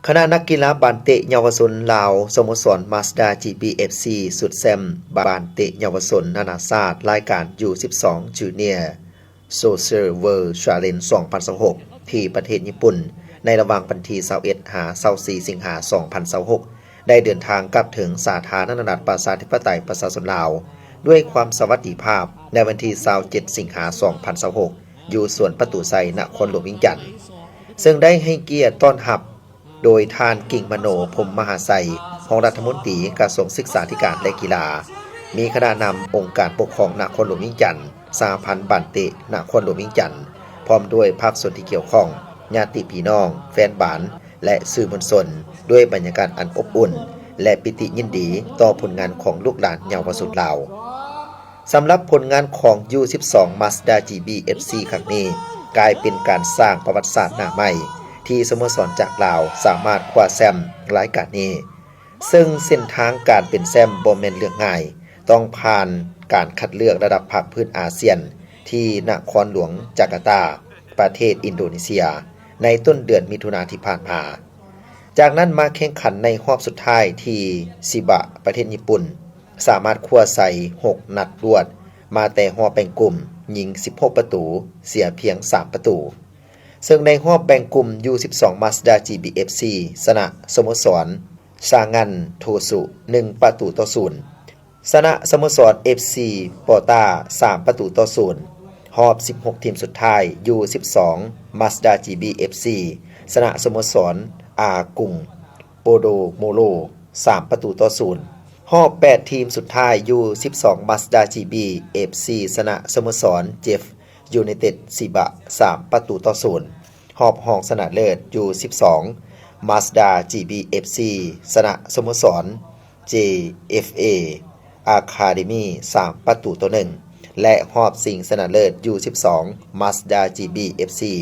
ຄະນະນັກກິລາບານເຕະເຍົາວະຊົນລາວ ສະໂມສອນມາສດາ ຈີບີ ເອັຟຊີ ຊຸດແຊ້ມບານເຕະເຍົາວະຊົນນານາຊາດ ລາຍການ ຢູສິບສອງ ຈູເນຍ ໂຊເຊີເວີລ ຊາເລນ ສອງພັນຊາວຫົກ ທີ່ປະເທດຍີ່ປຸ່ນ ໃນລະຫວ່າງວັນທີຊາວເອັດ ຫາ ຊາວສີ່ ສິງຫາ ສອງພັນຊາວຫົກ ໄດ້ເດີນທາງກັບເຖິງສາທາລະນະລັດປະຊາທິປະໄຕປະຊາຊົນລາວ ດ້ວຍຄວາມສະຫວັດດີພາບ ໃນວັນທີຊາວເຈັດ ສິງຫາ ສອງພັນຊາວຫົກ ຢູ່ສວນປະຕູໄຊ ນະຄອນຫຼວງວຽງຈັນ ເຊິ່ງໄດ້ໃຫ້ກຽດຕ້ອນຮັບ ໂດຍທ່ານ ກິ່ງມະໂນ ພົມມະຫາໄຊ ຮອງລັດຖະມົນຕີກະຊວງສຶກສາທິການ ແລະ ກິລາ, ມີຄະນະນຳອົງການປົກຄອງນະຄອນຫຼວງວຽງຈັນ, ສະຫະພັນບານເຕະນະຄອນຫຼວງວຽງຈັນ, ພ້ອມດ້ວຍພາກສ່ວນທີ່ກ່ຽວຂ້ອງ, ຍາດຕິພີ່ນ້ອງ, ແຟນບານ ແລະ ສື່ມວນຊົນ, ດ້ວຍບັນຍາກາດອັນອົບອຸ່ນ ແລະ ປີຕິຍິນດີຕໍ່ຜົນງານຂອງລູກຫຼານເຍົາວະຊົນລາວ. ສຳລັບຜົນງານຂອງ ຢູສິບສອງ ມາສດາ ຈີບີ ເອັຟຊີ ຄັ້ງນີ້ ກາຍເປັນການສ້າງປະຫວັດສາດໜ້າໃໝ່ ທີ່ສະໂມສອນຈາກລາວສາມາດຄວ້າແຊ້ມລາຍການນີ້, ເຊິ່ງເສັ້ນທາງການເປັນແຊ້ມບໍ່ແມ່ນເລື່ອງງ່າຍ, ຕ້ອງຜ່ານການຄັດເລືອກລະດັບພາກພື້ນອາຊຽນ ທີ່ນະຄອນຫຼວງຈາກາຕາ ປະເທດອິນໂດເນເຊຍ ໃນຕົ້ນເດືອນມິຖຸນາທີ່ຜ່ານມາ. ຈາກນັ້ນມາແຂ່ງຂັນໃນຮອບສຸດທ້າຍທີ່ຊິບະ ປະເທດຍີ່ປຸ່ນ ສາມາດຄວ້າໄຊຫົກນັດລວດ ມາແຕ່ຮອບແບ່ງກຸ່ມ, ຍິງສິບຫົກປະຕູ, ເສຍພຽງສາມປະຕູ. ເຊິ່ງໃນຮອບແບ່ງກຸ່ມ ຢູສິບສອງ ມາສດາ ຈີບີ ເອັຟຊີ ຊະນະສະໂມສອນຊາງັນໂທສຸ ໜຶ່ງປະຕູຕໍ່ສູນ, ຊະນະສະໂມສອນ ເອັຟຊີ ປໍຕາ ສາມປະຕູຕໍ່ສູນ. ຮອບສິບຫົກທີມສຸດທ້າຍ ຢູສິບສອງ ມາສດາ ຈີບີ ເອັຟຊີ ຊະນະສະໂມສອນ ອາກຸງ ໂປໂດໂມໂລ ສາມປະຕູຕໍ່ສູນ. ຮອບແປດທີມສຸດທ້າຍ ຢູສິບສອງ ມາສດາ ຈີບີ ເອັຟຊີ ຊະນະສະໂມສອນ ເຈຟ ຢູໄນເຕັດ ຊີບະ ສາມປະຕູຕໍ່ສູນ. ຮອບຮອງຊະນະເລີດ ຢູສິບສອງ ມາສດາ ຈີບີ ເອັຟຊີ ຊະນະສະໂມສອນ ເຈເອັຟເອ ອາຄາເດມີ ສາມປະຕູຕໍ່ໜຶ່ງ ແລະ ຮອບຊິງຊະນະເລີດ ຢູສິບສອງ ມາສດາ ຈີບີ ເອັຟຊີ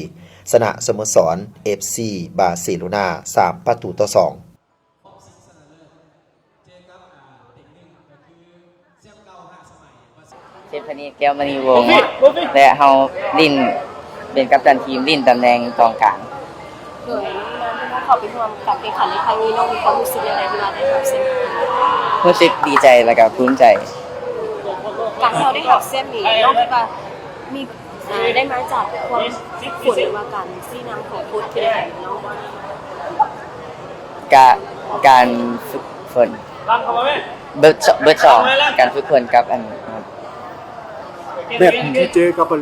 ຊະນະສະໂມສອນ ເອັຟຊີ ບາເຊໂລນາ ສາມປະຕູຕໍ່ສອງ. ເທບພະນີ ແກ້ວມະນີວົງ ແລະ ເຮົາຫຼິ້ນເປັນກັບຕັນທີມ ຫຼິ້ນຕຳແໜ່ງກອງກາງ. ໂດຍ ໃນນາມທີ່ເຮົາເຂົ້າໄປຮ່ວມການແຂ່ງຂັນໃນຄັ້ງນີ້ ນ້ອງມີຄວາມຮູ້ສຶກແນວໃດທີ່ວ່າໄດ້ຮັບແຊ້ມ? ຮູ້ສຶກດີໃຈ ແລະ ກະພູມໃຈ. ການທີ່ເຮົາໄດ້ຮັບແຊ້ມນີ້ ນ້ອງຄິດວ່າມີ ອ່າ ໄດ້ມາຈາກຄວາມຝຶກຝົນ ຫຼືວ່າການຊີ້ນຳຂອງໂຄດ ຄືໄດ້ເຫັນນ້ອງ? ກະການຝຶກຝົນ ເບີດສ- ເບີດສອງ ການຝຶກຝົນກັບອັນ ແມັດທີ່ເຈີກັບບາ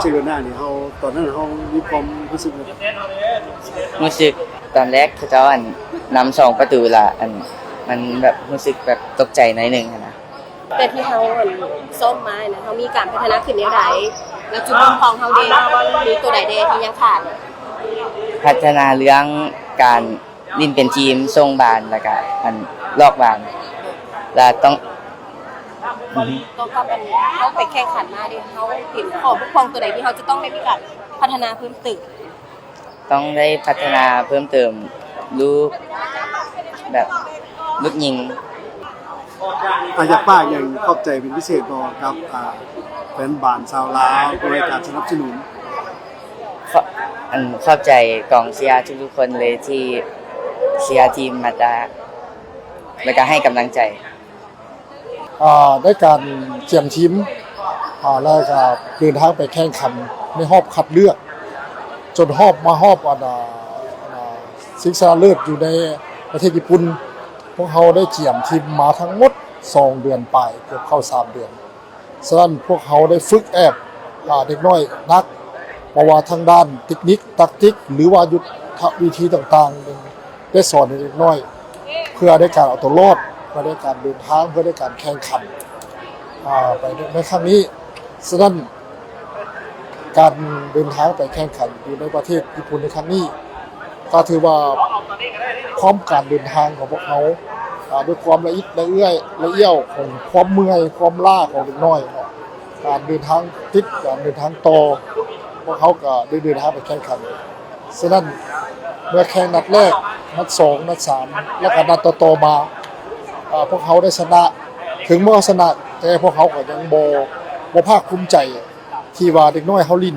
ເຊໂລນານີ້ ເຮົາ ຕອນນັ້ນເຮົາມີຄວາມຮູ້ສຶກແບບໃດ? ຮູ້ສຶກຕອນແລກເຂົາເຈົ້າອັນນຳສອງປະຕູລະ ອັນ ມັນແບບຮູ້ສຶກແບບຕົກໃຈໜ້ອຍໜຶ່ງຫັ້ນນະ. ແຕ່ທີ່ເຮົາ ອັນ ຊ້ອມມານະ ເຮົາມີການພັດທະນາຂຶ້ນແນວໃດ? ແລ້ວຈຸດບົກຜ່ອງເຮົາເດ ມີຕົວໃດແດ່ທີ່ຍັງຂາດ? ພັດທະນາເລື່ອງການຫຼິ້ນເປັນທີມ ສົ່ງບານ ແລ້ວກະ ອັນ ລອກບານ ແລ້ວຕ້ອງ ຕໍ່ກັບ ອັນ ເຮົາໄປແຂ່ງຂັນມາເດ ເຮົາເຫັນຂໍ້ບົກຜ່ອງຕົວໃດທີ່ເຮົາຈະຕ້ອງໄດ້ມີການພັດທະນາເພີ່ມເຕີມ? ຕ້ອງໄດ້ພັດທະນາເພີ່ມເຕີມລູກ ແບບລູກຍິງ. ອາ ຢາກຝາກຫຍັງຂອບໃຈເປັນພິເສດບໍ່ກັບ ອາ ແຟນບານຊາວລາວ ຜູ້ໃຫ້ການສະໜັບສະໜູນ? ຂອ- ອັນ ຂອບໃຈກອງເຊຍທຸກໆຄົນເລີຍທີ່ເຊຍທີມມາຕາ ແລ້ວກະໃຫ້ກຳລັງໃຈ. ອ່າ ໃນການກຽມທີມ ອ່າ ແລ້ວກະເດີນທາງໄປແຂ່ງຂັນໃນຮອບຄັດເລືອກ ຈົນຮອບ ມາຮອບ ອັນ ອ່າ ອັນ ອ່າ ຊິງຊະນະເລີດຢູ່ໃນປະເທດຍີ່ປຸ່ນ. ພວກເຮົາໄດ້ກຽມທີມມາທັງໝົດສອງເດືອນປາຍ ເກືອບເຂົ້າສາມເດືອນ. ສະນັ້ນພວກເຮົາໄດ້ຝຶກແອບ ອ່າ ເດັກນ້ອຍໜັກ ບໍ່ວ່າທາງດ້ານເຕັກນິກ, ແທັກຕິກ ຫຼືວ່າຍຸດທະວິທີຕ່າງໆ ໄດ້ສອນໃຫ້ເດັກນ້ອຍ ເພື່ອໃນການເອົາຕົວລອດ, ເພື່ອໃນການເດີນທາງ, ເພື່ອໃນການແຂ່ງຂັນ ອາ ໄປໃນຄັ້ງນີ້. ສະນັ້ນ ການເດີນທາງໄປແຂ່ງຂັນຢູ່ໃນປະເທດຍີ່ປຸ່ນໃນຄັ້ງນີ້ ກໍຖືວ່າພ້ອມການເດີນທາງຂອງພວກເຮົາ ອາ ດ້ວຍຄວາມລະອິດລະເອື້ອຍ ລະອ້ຽວຂອງຄວາມເມື່ອຍ ຄວາມລ້າຂອງເດັກນ້ອຍເນາະ, ການເດີນທາງຕິດ ການເດີນທາງຕໍ່ ພວກເຮົາກໍໄດ້ເດີນທາງໄປແຂ່ງຂັນ. ສະນັ້ນ ເມື່ອແຂ່ງນັດແລກ ນັດສອງ ນັດສາມ ແລ້ວກໍນັດຕໍ່ໆມາ ອາ ພວກເຮົາໄດ້ຊະນະ. ເຖິງແມ່ນວ່າຊະນະ ແຕ່ພວກເຮົາກໍຍັງບໍ່ ບໍ່ພາກພູມໃຈ ທີ່ວ່າເດັກນ້ອຍເຮົາຫຼິ້ນ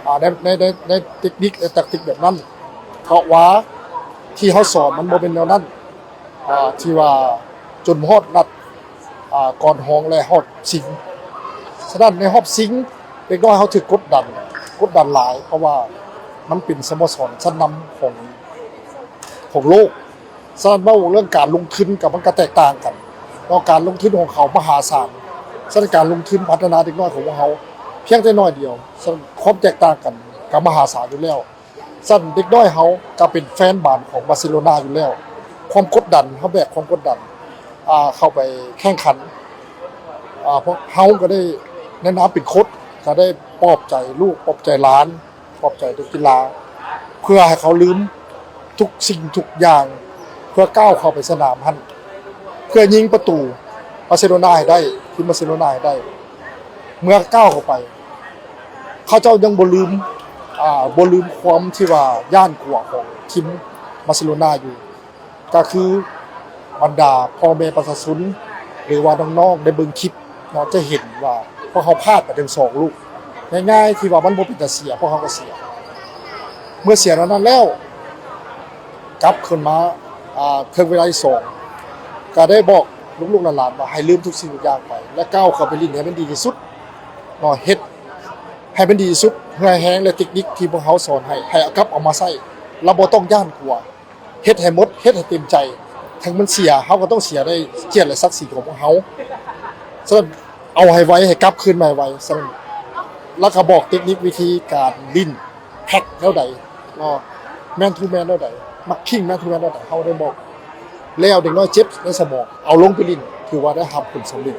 ອາ ໃນ ໃນ ໃນ ໃນເຕັກນິກ ແລະ ແທັກຕິກແບບນັ້ນ ເພາະວ່າ ທີ່ເຮົາສອນມັນບໍ່ແມ່ນແນວນັ້ນ ອ່າ ທີ່ວ່າຈົນຮອດນັດ ອ່າ ກ່ອນຮອງ ແລະ ຮອບຊິງ. ສະນັ້ນໃນຮອບຊິງ ເດັກນ້ອຍເຮົາຖືກກົດດັນ ກົດດັນຫຼາຍ ເພາະວ່າມັນເປັນສະໂມສອນຊັ້ນນຳຂອງ ຂອງໂລກ. ສະນັ້ນເວົ້າເລື່ອງການລົງທຶນກໍ ມັນກໍແຕກຕ່າງກັນເນາະ, ການລົງທຶນຂອງເຂົາມະຫາສານ. ສະນັ້ນການລົງທຶນພັດທະນາເດັກນ້ອຍຂອງພວກເຮົາພຽງແຕ່ໜ້ອຍດຽວ, ສະນັ້ນຄວາມແຕກຕ່າງກັນກໍມະຫາສານຢູ່ແລ້ວ. ຊັ້ນເດັກນ້ອຍເຮົາກໍເປັນແຟນບານຂອງບາເຊໂລນາຢູ່ແລ້ວ. ຄວາມກົດດັນ ເຮົາແບກຄວາມກົດດັນ ອ່າ ເຂົ້າໄປແຂ່ງຂັນ. ອ່າ ພວກເຮົາກໍໄດ້ໃນນາມເປັນໂຄດ ກໍໄດ້ປອບໃຈລູກ ປອບໃຈຫຼານ ຂອບໃຈນັກກິລາ ເພື່ອໃຫ້ເຂົາລືມທຸກສິ່ງທຸກຢ່າງ ເພື່ອກ້າວເຂົ້າໄປສະໜາມຫັ້ນ ເພື່ອຍິງປະຕູບາເຊໂລນາໃຫ້ໄດ້ ທີມບາເຊໂລນາໃຫ້ໄດ້. ເມື່ອກ້າວເຂົ້າໄປ ເຂົາເຈົ້າຍັງບໍ່ລືມ ອ່າ ບໍ່ລືມຄວາມທີ່ວ່າຢ້ານກົວຂອງທີມບາເຊໂລນາຢູ່. ກໍຄືບັນດາພໍ່ແມ່ປະຊາຊົນ ຫຼືວ່ານ້ອງໆໄດ້ເບິ່ງຄລິບເນາະ ຈະເຫັນວ່າພວກເຮົາພາດໄປເຖິງສອງລູກງ່າຍໆ ທີ່ວ່າມັນບໍ່ເປັນຕາເສຍ ພວກເຮົາກໍເສຍ. ເມື່ອເສຍແນວນັ້ນແລ້ວ ກັບຄືນມາ ອ່າ ເຖິງເວລາທີສອງ ກໍໄດ້ບອກລູກໆຫຼານໆວ່າໃຫ້ລືມທຸກສິ່ງທຸກຢ່າງໄປ ແລະ ກ້າວເຂົ້າໄປຫຼິ້ນໃຫ້ມັນດີທີ່ສຸດເນາະ ເຮັດໃຫ້ມັນດີທີ່ສຸດ. ເຫື່ອແຮງ ແລະ ເຕັກນິກທີ່ພວກເຮົາສອນໃຫ້ ໃຫ້ເອົາກັບເອົາມາໃຊ້ ລະບໍ່ຕ້ອງຢ້ານກົວ. ເຮັດໃຫ້ໝົດ ເຮັດໃຫ້ເຕັມໃຈ. ເຖິງມັນເສຍ ເຮົາກໍຕ້ອງເສຍໃນກຽດ ແລະ ສັກສີຂອງພວກເຮົາ. ສະນັ້ນ ເອົາໃຫ້ໄວ ໃຫ້ກັບຄືນມາໃຫ້ໄວ. ສະນັ້ນ ແລ້ວກໍບອກເຕັກນິກວິທີການຫຼິ້ນ ແພັກແນວໃດເນາະ ແມນທູແມນແນວໃດ ມາຄິງແມນທູແມນແນວໃດ ເຮົາໄດ້ບອກ. ແລ້ວເດັກນ້ອຍເຈັບໃນສະໝອງ ເອົາລົງໄປຫຼິ້ນ ຖືວ່າໄດ້ຮັບຜົນສຳເລັດ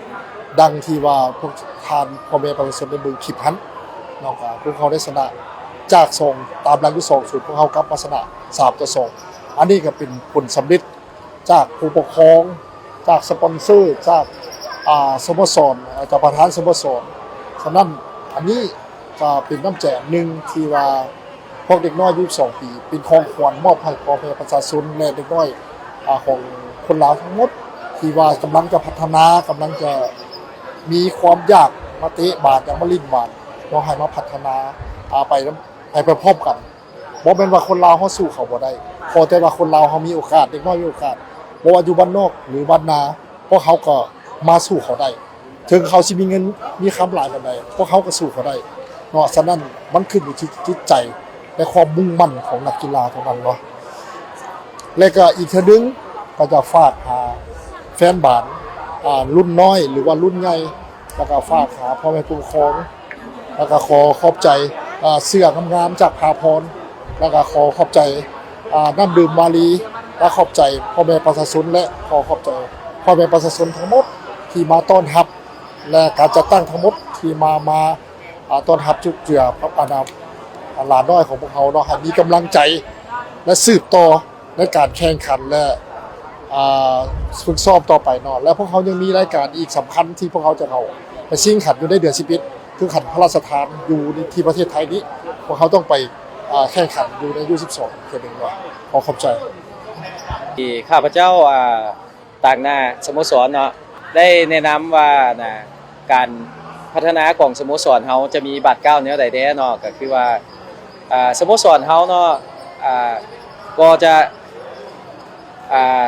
ດັ່ງທີ່ວ່າພວກທ່ານພໍ່ແມ່ປະຊາຊົນໄດ້ເບິ່ງຄລິບຫັ້ນເນາະ. ພວກເຮົາໄດ້ຊະນະຈາກສອງ ຕາມຫຼັງຢູ່ສອງສູນ ພວກເຮົາກັບມາຊະນະສາມຕໍ່ສອງ. ອັນນີ້ກໍເປັນຜົນສຳເລັດຈາກຜູ້ປົກຄອງ ຈາກສະປອນເຊີ ຈາກ ອ່າ ສະໂມສອນ ຈາກປະທານສະໂມສອນ. ສະນັ້ນ ອັນນີ້ ກໍເປັນນ້ຳໃຈອັນໜຶ່ງທີ່ວ່າພວກເດັກນ້ອຍອາຍຸສິບສອງປີ ເປັນຂອງຂວັນມອບໃຫ້ພໍ່ແມ່ປະຊາຊົນ ແລະ ເດັກນ້ອຍ ອາ ຂອງຄົນລາວທັງໝົດ ທີ່ວ່າກຳລັງຈະພັດທະນາ ກຳລັງຈະມີຄວາມຢາກມາເຕະບານ ຢາກມາຫຼິ້ນບານເນາະ ໃຫ້ມາພັດທະນາ ອາ ໄປນຳ ໄປພ້ອມໆກັນ. ບໍ່ແມ່ນວ່າຄົນລາວເຮົາສູ້ເຂົາບໍ່ໄດ້ ຂໍແຕ່ວ່າຄົນລາວເຮົາມີໂອກາດ ເດັກນ້ອຍມີໂອກາດ ບໍ່ວ່າຢູ່ບ້ານນອກ ຫຼື ບ້ານນາ ພວກເຮົາກໍມາສູ້ເຂົາໄດ້. ເຖິງເຂົາຊິມີເງິນມີຄຳຫຼາຍປານໃດ ພວກເຮົາກໍສູ້ເຂົາໄດ້ເນາະ. ສະນັ້ນມັນຂຶ້ນຢູ່ທີ່ຈິດໃຈ ແລະ ຄວາມມຸ່ງໝັ້ນຂອງນັກກິລາເທົ່ານັ້ນເນາະ. ແລະ ກໍອີກເທື່ອໜຶ່ງ ກໍຢາກຝາກຫາແຟນບານ ອາ ລຸ້ນນ້ອຍ ຫຼືວ່າລຸ້ນໃຫຍ່ ແລ້ວກໍຝາກຫາພໍ່ແມ່ຜູ້ປົກຄອງ ແລ້ວກໍຂໍຂອບໃຈ ອາ ເສື້ອງາມໆຈາກພາພອນ ແລ້ວກໍຂໍຂອບໃຈ ອາ ນ້ຳດື່ມວາລີ ແລະ ຂອບໃຈພໍ່ແມ່ປະຊາຊົນ ແລະ ຂໍຂອບໃຈພໍ່ແມ່ປະຊາຊົນທັງໝົດທີ່ມາຕ້ອນຮັບ ແລະ ການຈັດຕັ້ງທັງໝົດທີ່ມາ ມາ ອາ ຕ້ອນຮັບຈຸກເຈືອ ອາ ອາ ຫຼານນ້ອຍຂອງພວກເຮົາເນາະ ໃຫ້ມີກຳລັງໃຈ ແລະ ສືບຕໍ່ ໃນການແຂ່ງຂັນ ແລະ ອ່າ ຝຶກຊ້ອມຕໍ່ໄປເນາະ. ແລະ ພວກເຮົາຍັງມີລາຍການອີກສຳຄັນທີ່ພວກເຮົາຈະເຂົ້າໄປຊິງຂັນຢູ່ໃນເດືອນສິບເອັດ ຄືຂັນພະລາຊະທານຢູ່ທີ່ປະເທດໄທນີ້ ພວກເຮົາຕ້ອງໄປ ອ່າ ແຂ່ງຂັນຢູ່ໃນຢູສິບສອງເທື່ອໜຶ່ງເນາະ. ຂໍຂອບໃຈ. ທີ່ຂ້າພະເຈົ້າ ອ່າ ຕາງໜ້າສະໂມສອນເນາະ ໄດ້ແນະນຳວ່ານະ ການພັດທະນາຂອງສະໂມສອນເຮົາຈະມີບາດກ້າວແນວໃດແດ່ເນາະ ກໍຄືວ່າ ອ່າ ສະໂມສອນເຮົາເນາະ ອ່າ ກໍຈະ ອ່າ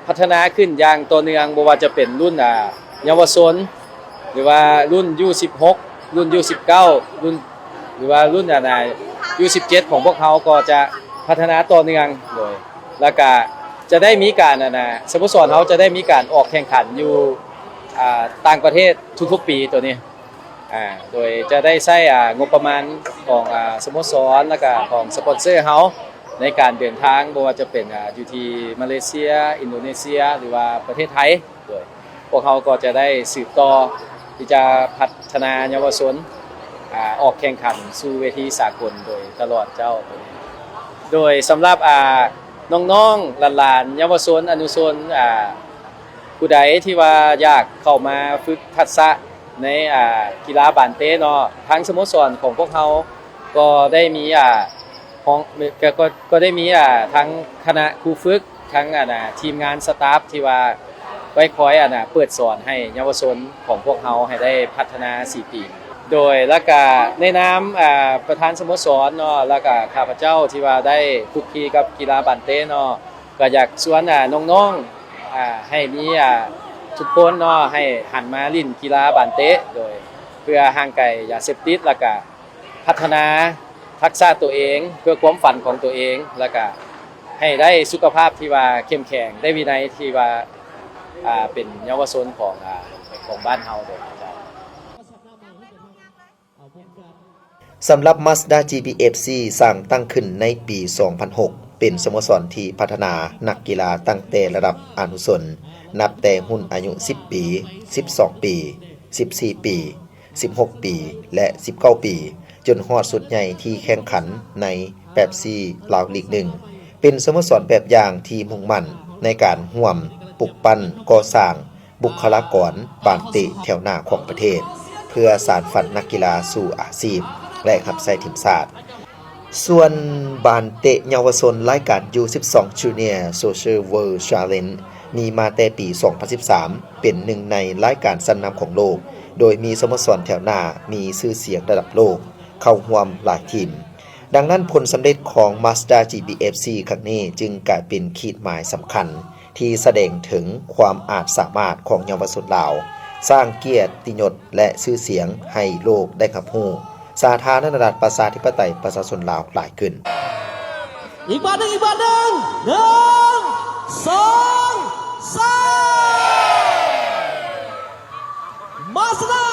ພັດທະນາຂຶ້ນຢ່າງຕໍ່ເນື່ອງ ບໍ່ວ່າຈະເປັນລຸ້ນ ອ່າ ເຍົາວະຊົນ ຫຼືວ່າລຸ້ນຢູສິບຫົກ ລຸ້ນຢູສິບເກົ້າ ລຸ້ນ ຫຼືວ່າລຸ້ນ ອ່າ ຢູສິບເຈັດຂອງພວກເຮົາກໍຈະພັດທະນາຕໍ່ເນື່ອງ ໂດຍ ແລ້ວກະຈະໄດ້ມີການ ອັນນ່າ ສະໂມສອນເຮົາຈະໄດ້ມີການອອກແຂ່ງຂັນຢູ່ ອ່າ ຕ່າງປະເທດທຸກໆປີໂຕນີ້ ອ່າ ໂດຍຈະໄດ້ໃຊ້ ອ່າ ງົບປະມານຂອງ ອ່າ ສະໂມສອນ ແລ້ວກະຂອງສະປອນເຊີເຮົາ ໃນການເດີນທາງ ບໍ່ວ່າຈະເປັນ ອ່າ ຢູ່ທີ່ມາເລເຊຍ ອິນໂດເນເຊຍ ຫຼືວ່າປະເທດໄທ ໂດຍ ພວກເຮົາກໍຈະໄດ້ສືບຕໍ່ທີ່ຈະພັດທະນາເຍົາວະຊົນ ອາ ອອກແຂ່ງຂັນສູ່ເວທີສາກົນໂດຍຕະຫຼອດເຈົ້າ. ໂດຍສຳລັບ ອາ ນ້ອງໆຫຼານໆເຍົາວະຊົນ ອະນຸຊົນ ອາ ຜູ້ໃດທີ່ວ່າຢາກເຂົ້າມາຝຶກທັກສະໃນ ອາ ກິລາບານເຕະເນາະ ທາງສະໂມສອນຂອງພວກເຮົາກໍໄດ້ມີ ອາ ຫ້ອງ ກໍ ກໍ ກໍໄດ້ມີ ອາ ທັງຄະນະຄູຝຶກ ທັງ ອັນນ່າ ທີມງານສະຕາຟທີ່ວ່າໄວ້ຄອຍ ອັນນ່າ ເປີດສອນໃຫ້ເຍົາວະຊົນຂອງພວກເຮົາໃຫ້ໄດ້ພັດທະນາສີຕີນ ໂດຍ ແລ້ວກະໃນນາມ ອ່າ ປະທານສະໂມສອນເນາະ ແລ້ວກະຂ້າພະເຈົ້າທີ່ວ່າໄດ້ຄຸກຄີກັບກິລາບານເຕະເນາະ ກໍຢາກຊວນ ອ່າ ນ້ອງໆ ອ່າ ໃຫ້ມີ ອ່າ ທຸກຄົນເນາະ ໃຫ້ຫັນມາຫຼິ້ນກິລາບານເຕະ ໂດຍ ເພື່ອຫ່າງໄກຢາເສບຕິດ ແລ້ວກະພັດທະນາທັກສະຕົວເອງ ເພື່ອຄວາມຝັນຂອງຕົວເອງ ແລ້ວກະໃຫ້ໄດ້ສຸຂະພາບທີ່ວ່າເຂັ້ມແຂງ ໄດ້ວິໄນທີ່ວ່າ ອ່າ ເປັນເຍົາວະຊົນຂອງ ອ່າ ຂອງບ້ານເຮົາໂດຍ. ສຳລັບ Mazda ຈີບີ ເອັຟຊີ ສ້າງຕັ້ງຂຶ້ນໃນປີສອງພັນຫົກ ເປັນສະໂມສອນທີ່ພັດທະນານັກກິລາຕັ້ງແຕ່ລະດັບອະນຸຊົນ ນັບແຕ່ຮຸ່ນອາຍຸສິບປີ, ສິບສອງປີ, ສິບສີ່ປີ, ສິບຫົກປີ ແລະ ສິບເກົ້າປີ ຈົນຮອດຊຸດໃຫຍ່ທີ່ແຂ່ງຂັນໃນ Pepsi ລາວລີກໜຶ່ງ ເປັນສະໂມສອນແບບຢ່າງທີ່ມຸ່ງໝັ້ນໃນການຮ່ວມປຸກປັ້ນກໍ່ສ້າງ ບຸກຄະລາກອນບານເຕະແຖວໜ້າຂອງປະເທດ ເພື່ອສານຝັນນັກກິລາສູ່ອາຊີບ ແລະ ຮັບໃຊ້ທີມຊາດ. ສ່ວນບານເຕະເຍົາວະຊົນລາຍການ ຢູສິບສອງ Junior Social World Challenge ມີມາແຕ່ປີສອງພັນສິບສາມ ເປັນໜຶ່ງໃນລາຍການຊັ້ນນຳຂອງໂລກ ໂດຍມີສະໂມສອນແຖວໜ້າມີຊື່ສຽງລະດັບໂລກເຂົ້າຮ່ວມຫຼາຍທີມ. ດັ່ງນັ້ນ, ຜົນສຳເລັດຂອງ Mazda ຈີບີ ເອັຟຊີ ຄັ້ງນີ້ ຈຶ່ງກາຍເປັນຂີດໝາຍສຳຄັນ ທີ່ສະແດງເຖິງຄວາມອາດສາມາດຂອງເຍົາວະຊົນລາວ, ສ້າງກຽດຕິຍົດ ແລະ ຊື່ສຽງໃຫ້ໂລກໄດ້ຮັບຮູ້, ສາທາລະນະລັດ ປະຊາທິປະໄຕ ປະຊາຊົນລາວຫຼາຍຂຶ້ນ. ອີກບາດໜຶ່ງ, ອີກບາດໜຶ່ງ, ໜຶ່ງ, ສອງ, ສາມ Mazda